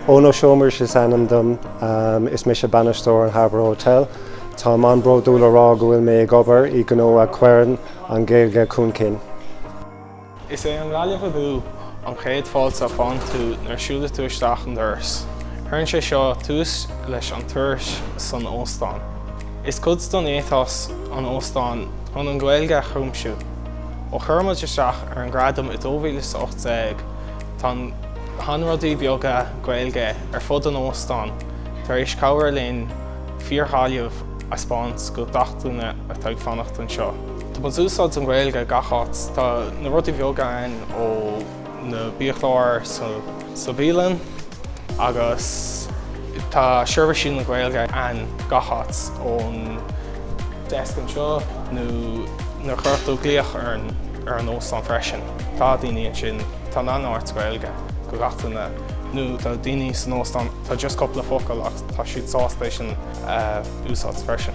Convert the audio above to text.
Eoin Ó Seomuis is ainm dom. Is mise bainisteoir an Harbour Hotel. Táim an-bhródúil a rá go bhfuil mé ag obair i gnó a chuireann an Ghaeilge chun cinn. Is é an Ghaillimh Abú an chéad fáilte a fhaigheann tú nuair a siúlann tú isteach an doras. Cuireann sé seo tús leis an turas san óstán. Is cuid don éiteas an óstáin chun an Ghaeilge a chuimsiú. Ó chuir muid isteach ar an gradam i 2018, Tá na rudaí beaga Gaeilge ar fud an óstáin tar éis cabhrú linn fíor-Ghaillimh a 'speáint go gach duine atá ag fanacht anseo. Tá muid úsáid an Ghaeilge gach áit. Tá na rudaí beaga ann ó na biachláir sa bialann agus tá seirbhísí na Gaeilge ann gach áit ón desk anseo nó nuair a chuirfeadh tú glaoch ar an óstán freisin. Tá daoine ansin, tá an-áit Gaeilge go gach duine nó tá daoine san óstán, tá just cúpla focal ach tá siad sásta é sin a úsáid freisin.